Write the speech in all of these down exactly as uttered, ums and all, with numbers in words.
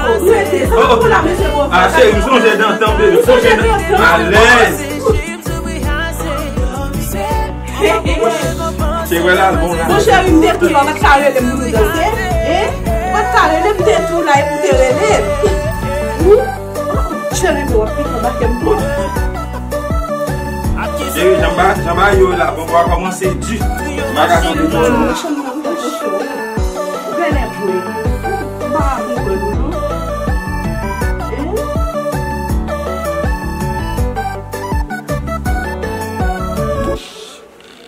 Rete, sa pa pou la, mesye, bon. Ah, cheri, m sonje nan tan, bebe. M sonje nan alèz. Cheri, wè la, bon la. Bon, cheri, m te tou la, ou pa t ka rele m pou nou danse. Eh? Ou pa t ka rele m, m te tou la, epi w te rele m. Cheri, m wè w ap pikan bakè m tou. Cheri, jan ba, jan ba yo la, bon, w a kòmanse di. M pa ka tande twò non. Ou genlè vre. M pa ka konprann ou non. Eh?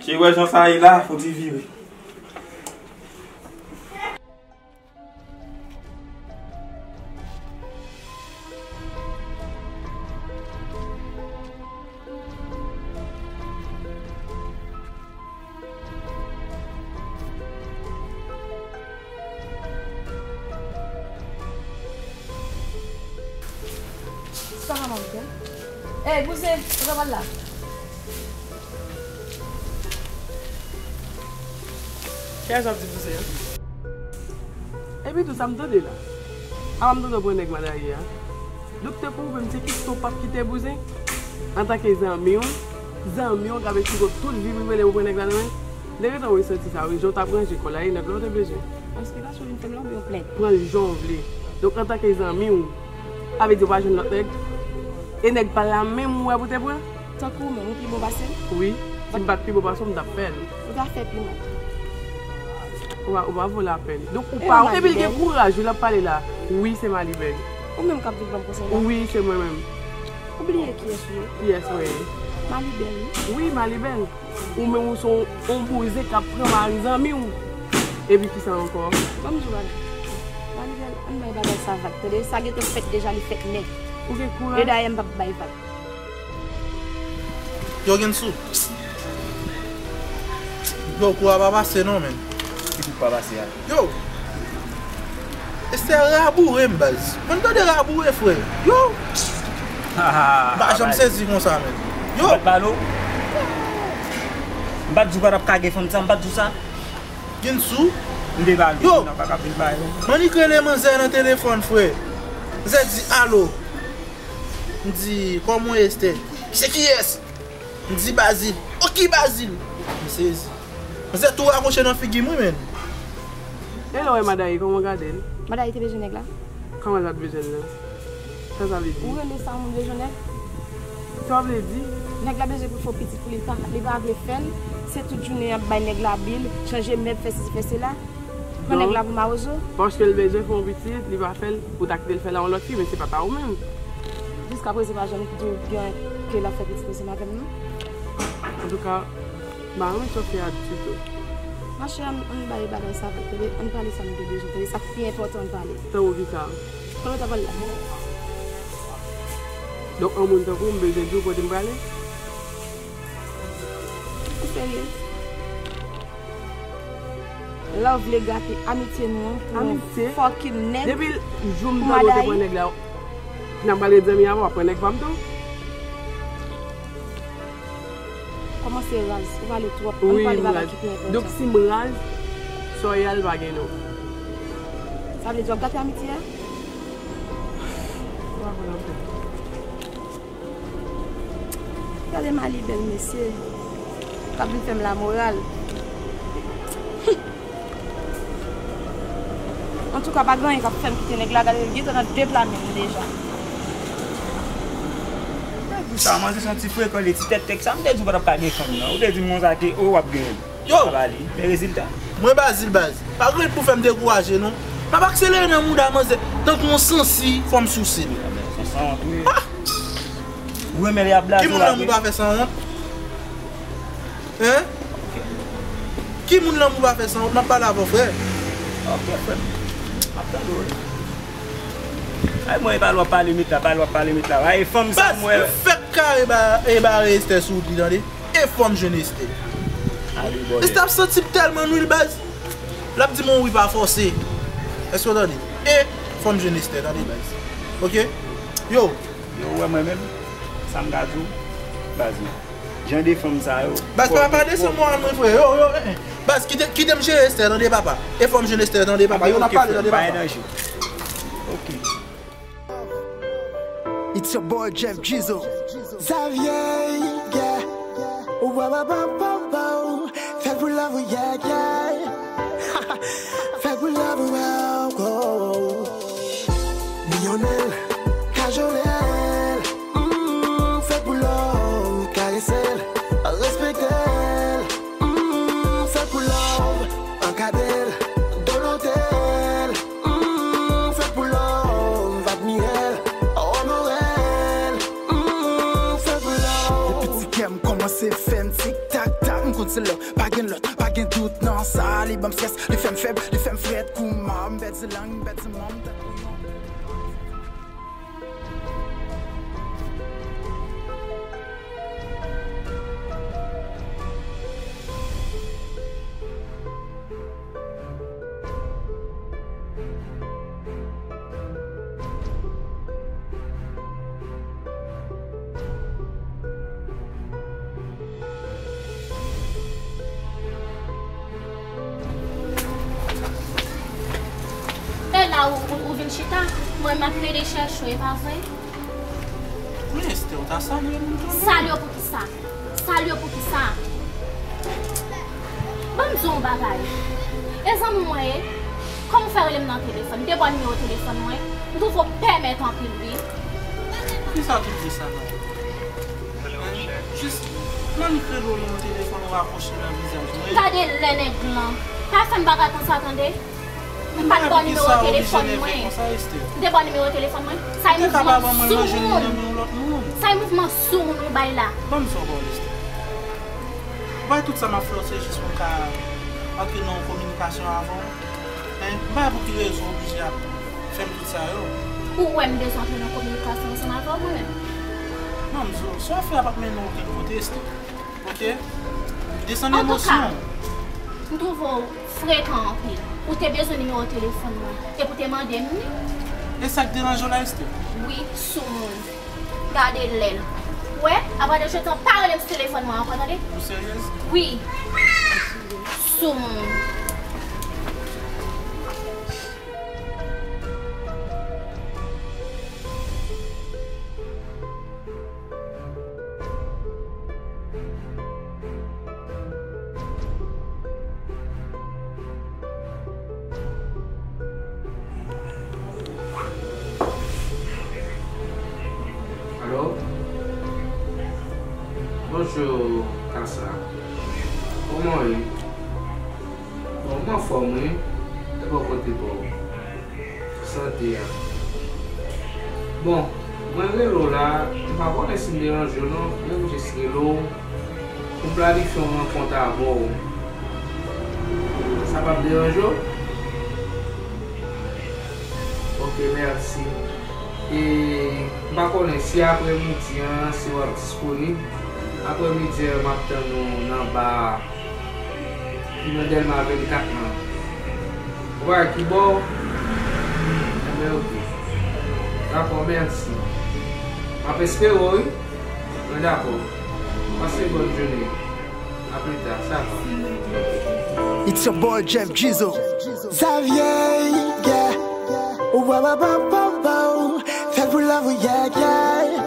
Cheri, wè jan sa ye la, fò ti vire. Sa va, manmi? Ey, bouzen, ou ka pral la? Kiyès w ap di bouzen an? Epi tou, sa m tande la? Apa m tande w pran nèg Madaye a? Doktè, pou ou menm, se kite w p ap kite bouzen? Antanke zanmi w, zanmi w k ap esplike w tout vi privele, ou pran nèg la nan men? M te gentan wè santi sa, wi, jan w t ap ranje kò w la, e nèg la w te bezwen. Eksplikasyon vin fè m la oubyen w plent? Pran l jan w vle. Donk, antanke zanmi w, sa vle di w pa jwenn lòt nèg? E nèg pa l la menm ou wè pou te pran? Tankou ou menm, ou pi bon pase l? Wi, si m pa t pi bon pase w, m t ap fè l. Ou ta fè pi mal. Ou pa, ou pa vo lapèn. Donk, ou pa, epi l gen kouraj, wi, l ap pale la. Wi, se Malibèl. Ou menm k ap viv ban m konsèy la? Wi, se mwen menm. Ou bliye kiyès ou ye? Kiyès mwen ye? Malibèl, wi. Wi, Malibèl. Ou menm ou se yon, yon bouzen k ap pran mari zanmi w. Epi kisa ankò? Ban m di w bagay. Malibèl, ann bay bagay sa vag, tande? Sa gentan fèt deja, li fèt nèt. Ou gen kouraj. E dayè, m p ap bay vag. Yo, Gensou. Yo, kou a pa pase non, menn. Ki kou pa pase a? Yo! Esther raboure m, baz. Mwen tande raboure, frè. Yo! M pa janm sezi konsa, menn. Yo! M pa t pale w? M pa t di w pa t ap ka gen fanm sa, m pa t di w sa? Gensou? M te pale w, yo! Nan pa ka vin bay, non. Mannik rele manzè nan telefòn, frè. Manzè di, "Alo." M di, "Kòman w ye, Esther?" "Se kiyès?" M di, "Bazil." "O, ki Bazil?" M sezi. Manzè tou rakwoche nan figi m, wi, menn. E lè w wè Madaye, kòman w gade l? Madaye te bezwen nèg la? Kòman l pa t bezwen l nan? Sa sa vle di? Ou rele sa yon moun bezwen nèg? Sa w vle di? Nèg la bezwen pou l fè yon pitit pou li, li pa, li pa vle fè l. Se tout jounen y ap bay nèg la bil, chanje mèb, fè sesi, fè sela. Pran nèg la pou mawozo. Donk, paske l bezwen fè yon pitit, li pa fè l, ou ta kite l fè l a yon lòt fi, men se pa pa ou menm. Jiskaprezan, pa janm di w gen ke l ap fè pitit ansanm avè m, non. Antouka, m pa renmen sa w fè a ditou. Machè, ann, ann bay bagay sa vag, tande, ann pale sa nou te bezwen, tande, sa k pi enpòtan, ann pale. Tankou kisa? Kote w ta pral la? Donk, yon moun tankou w, m bezwen di w kote m prale? Ou serye? Lè w vle gate amitye nou an pou yon fucking nèg, pou Madaye. Depi jou m tande w te pran nèg la, n ap pale zanmi avè w, w ap pran nèg pa m tou. Kòmanse raz, ou pale twòp. Ann pale bagay ki pi enpòtan. Donk, si m raz, sa w ye a, l pa gen non. Sa vle di w ap gate amitye a? Ou pa konn anpil. Gade Mali bèl mesye k ap vin fè m lamoral. Antouka, pa gen anyen k ap fè m kite nèg la, gade l gentan nan de pla men m deja. Mwen di sa, manzè se yon ti frekan, li ti tèt tèk sa, m te di w pa t ap ka gen fanm nan. Ou te di m konsa ke, o, w ap genyen l. Yo! Sa pa li, men rezilta. Mwen Bazil baz. Pa gen pou fè m dekouraje non. M ap akselere nan mouda manzè tankou yon sansi, fò m souse l. Ou renmen lè y ap blaze w la vre. Ki moun lanmou pa fè sanwont? Hein? Ki moun lanmou pa fè sanwont? M ap pale avè w, frè. Ok, frè m. M ap tande w. Ay, mwen, e pale w ap pale met la, pale w ap pale met la. Ay, fanm sa, mwen. Baz, m fèk kare ba, e bare Esther sou wout li, tande. E fò m jwenn Esther. Esther ap santi m tèlman nwil, baz. L ap di m wi pa fòse. Èske w tande? E fò m jwenn Esther, tande, baz. Ok? Yo. Yo, ou wè mwen menm, sa m ka di w, baz, jan de fanm sa yo. Baz, pa, pa desann moral mwen, frè. Yo, yo, eh, eh. Baz, kite, kite m jere Esther, tande, papa. E fò m jwenn Esther, tande, papa. Yo, n ap pale, tande, papa. Ok, frè, pa gen danje. Ok. It's your boy Jeff Jizo. Xavier, yeah. Wow, wow, wow, wow, wow. Fè pou love, yeah, yeah. Fè pou love, wow, wow. Milyonè, kajolè, mm, fè pou love, karese l, respekte l, mm, fè pou love, ankadre l, dolote l. Mm, fè pou love, admire l, onore l. Mm, fè pou love. Depi ti kè m kòmanse fè m tik tak tak, m konn se love, pa gen lòt, pa gen dout nan sa. Li ban m strès, li fè m fèb, li fè m frèt. Kouman m pèdi lang, m pèdi manm, tankou yon E la ou, ou, ou vin chita? Mwen m ap plede chèche w, e pa vre? Men Esther, ou ta salye m tou. Salye w pou kisa? Salye w pou kisa? Ban m di w yon bagay. E zanmi mwen ye? Kòman w fè rele m nan telefòn? M te ba w nimewo telefòn mwen. M twouve w pèmèt anpil, wi. Poukisa w tou di sa la? Jis mannik rele w nan telefòn, ou rapwoche nan vizaj mwen. Gade lè nèg lan. Pa fè m bagay konsa, tande. M pa t ba w nimewo telefòn mwen. M te ba w nimewo telefòn mwen. Sa e mouvman sou moun. Sa e mouvman sou moun ou bay la. Ban m sa w ba w, Esther. Ou bay tout sa m ap fè w, se jis pou m ka antre nan yon kominikasyon avè w. Hein? M pa wè pou ki rezon w oblije ap fè m tout sa yo. Ou wè m bezwen antre nan kominikasyon ansanm avè w mwen menm? Non, m di w, sa w fè a p ap mennen w okenn kote, Esther. Ok? Desann emosyon w. M twouve w frekan anpil. Ou te bezwen nimewo telefòn mwen. Epi w te mande m li. E sa k deranje w la, Esther? Wi, sou moun. Gade lè l. Wè, apati de jodi a, pa rele m sou telefòn mwen ankò, tande? Ou seryez? Wi. Sou moun. Alo? Bonjou, Kasa. Kòman w ye? Bon, m anfòm, wi. E bò kote pa w? Sante a. Bon, mwen rele w la, m pa konnen si m deranje w non, men m jis rele w pou m planifye yon rankont avè w. Sa p ap deranje w? Ok, mèsi. E m pa konnen si aprè midi an, si w ap disponib. Aprè midi an, m ap tann ou nan ba a. Ki nan Dèlma vennkat lan. Ou pa wè ki bò? Enben, ok. Dakò, mèsi. M ap espere w, wi. Mwen dakò. Pase bòn jounen. A pli ta, sa va. It's your boy Jeff Jizo. Xavier, yeah. Wow, wow, wow, wow, wow. Fè l pou love, yeah, yeah.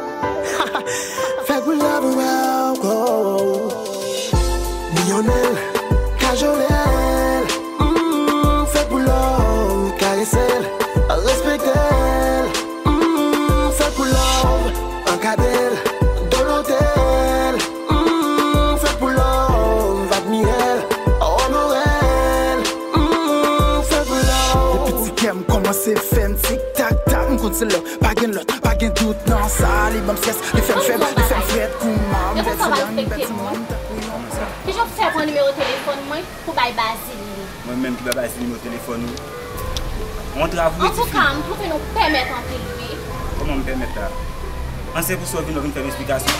Fè l pou love, wow, wow. Milyonè, kajolè, mm, fè l pou love, karese l, respekte l, mm, fè l pou love, ankadre l, dolote l, mm, fè l pou love, admire l, onore l, mm, fè l pou love. Depi ti kè m kòmanse fè m tik tak tak, m konn se love, pa gen lòt, pa gen dout nan sa. Li ban m strès, li fè m fèb, li fè m frèt, kouman m pèdi lang, m pèdi manm, tankou yon sa. Kijan w fè pran nimewo telefòn mwen pou bay Bazil li? Mwen menm ki ba Bazil nimewo telefòn ou? Yon travay difisil. Antouka, m twouve nou pèmèt anpil, wi. Kòman m pèmèt la? An se pou sa w vin, w vin fè m esplikasyon?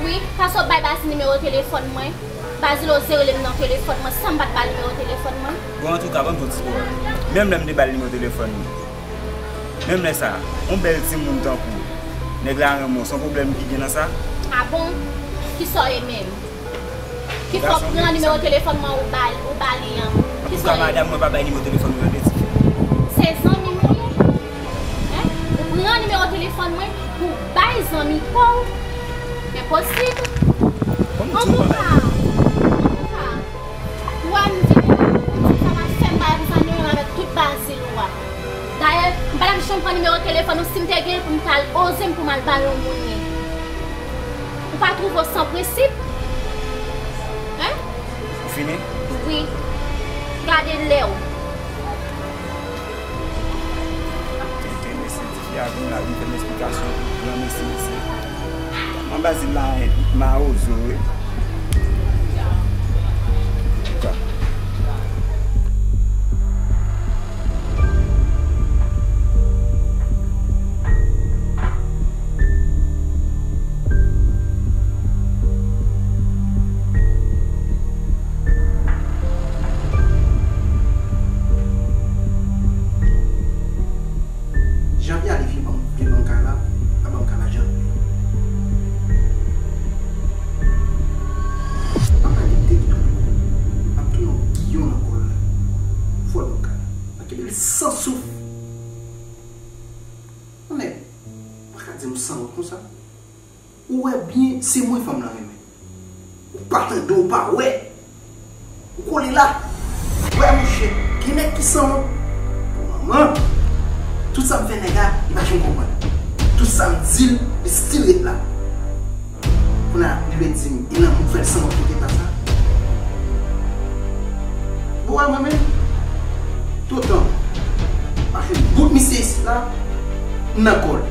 Wi, paske w bay Bazil nimewo telefòn mwen. Bazil oze rele m nan telefòn mwen san m pa t ba l nimewo telefòn mwen. Bon, antouka, ban m di w ti pawòl. Menm lè m te ba l nimewo telefòn mwen, menm lè sa, yon bèl timoun tankou w, nèg la renmen w, se yon pwoblèm ki gen nan sa? A bon? Kisa w ye menm? Kifè w pran nimewo telefòn mwen ou ba, ou ba li an? Antouka, madanm, mwen pa bay nimewo telefòn mwen, tande, tifi. Se zanmi m ou ye? Hein? Ou pran nimewo telefòn mwen pou w bay Zanmi pa w? Enposib. Antouka, antouka, ou wè m vini la, ou di sa m ap fè m pa avizan nou menm avèk tout Bazil ou a. Dayè, m pa t ap janm pran nimewo telefòn ou si m te gen l pou m t al oze m pou m al ba yon moun li. Ou pa twouve w san prensip? Hein? Ou fini? Wi. Gade lè w. Tenten, mesye, tifi a vin la, vin fè m esplikasyon. Gran mesye, mesye. Manman Bazil la, mawozo, wi. Antouka. Janvye ale vye ban m, vye ban m kay la, pa ban m kay la, Janvye. Papa li te gen tou nan kò l. Ap tounen yon giyon nan kò l la. Fò l ban m kay la. Mwen kenbe l san souf. Yon nèg pa ka di m sanwont konsa. Ou wè byen, se mwen fanm lan renmen. Ou pa tande, ou pa wè. Ou kole la. Wè, monchè, gen nèg ki sanwont. Bon, manman, tout sa m fè nèg la, li pa janm konprann. Tout sa m di l, li still ret la. Kounye a, li vle di m, e lanmou k fè l sanwont pote pa sa. Bon, wè mwen menm, toutan, m pa jwenn bout misye isit la, m nan kò l.